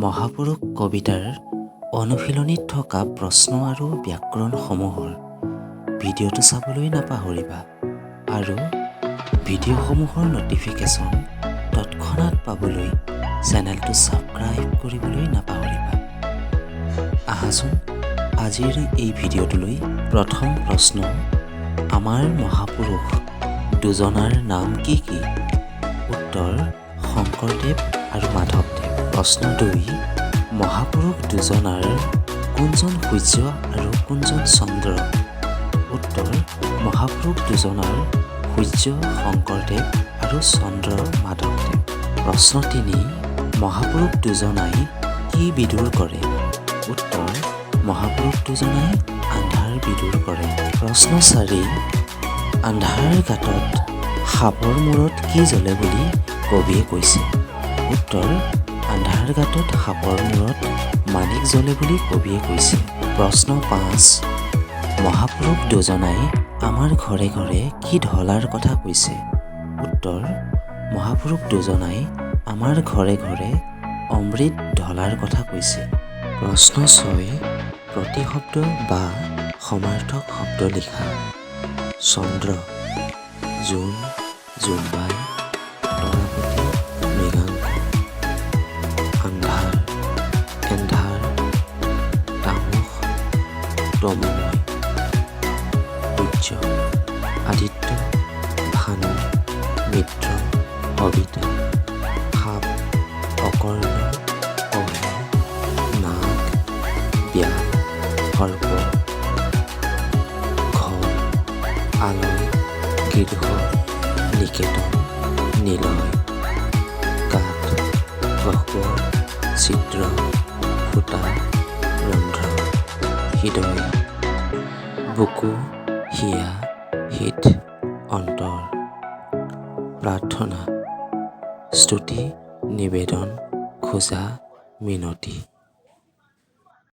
মহাপুৰুষ কবিতাৰ অনুশীলনীত থকা প্ৰশ্ন আৰু ব্যাকৰণসমূহৰ ভিডিঅ'টো চাবলৈ নাপাহৰিবা আৰু ভিডিঅ'সমূহৰ ন'টিফিকেশ্যন তৎক্ষণাত পাবলৈ চেনেলটো ছাবস্ক্ৰাইব কৰিবলৈ নাপাহৰিবা। আহাচোন আজিৰ এই ভিডিঅ'টোলৈ। প্ৰথম প্ৰশ্ন, আমাৰ মহাপুৰুষ দুজনাৰ নাম কি কি? উত্তৰ, শংকৰদেৱ আৰু মাধৱদেৱ। প্ৰশ্ন 2, মহাপুৰুষ দুজনাৰ কোনজন সূৰ্য আৰু কোনজন চন্দ্ৰ? উত্তৰ, মহাপুৰুষ দুজনাৰ সূৰ্য শংকৰদেৱ আৰু চন্দ্ৰ মাধৱদেৱ। প্ৰশ্ন 3, মহাপুৰুষ দুজনাই কি বিদূৰ কৰে? উত্তৰ, মহাপুৰুষ দুজনাই আন্ধাৰ বিদূৰ কৰে। প্ৰশ্ন 4, আন্ধাৰ গাঁতত সাপৰ মূৰত কি জ্বলে বুলি কবিয়ে কৈছে? উত্তৰ, আন্ধাৰ গাঁতত সাপৰ মূৰত মাণিক জ্বলে বুলি কবিয়ে কৈছে। প্ৰশ্ন 5, মহাপুৰুষ দুজনাই আমাৰ ঘৰে ঘৰে কি ঢলাৰ কথা কৈছে? উত্তৰ, মহাপুৰুষ দুজনাই আমাৰ ঘৰে ঘৰে অমৃত ঢলাৰ কথা কৈছে। প্ৰশ্ন 6, প্ৰতিশব্দ বা সমাৰ্থক শব্দ লিখা। চন্দ্ৰ, জোন, জোনবাই, তৰাপতি, মৃগাংক। আন্ধাৰ, এন্ধাৰ, তামস, তমোময়। সূৰ্য, আদিত্য, ভানু, মিত্ৰ, সবিতা। সাপ, অকৰ্ণ, অহি, নাগ, ব্যাল, সৰ্প। ঘৰ, আলয়, গৃহ, নিকেতন, নিলয়। গাঁত, গহ্বৰ, ছিদ্ৰ, ফুটা, ৰন্ধ্ৰ। হৃদয়, বুকু, হিয়া, হিত, অন্তৰ। প্ৰাৰ্থনা, স্তুতি, নিবেদন, খোজা, মিনতি।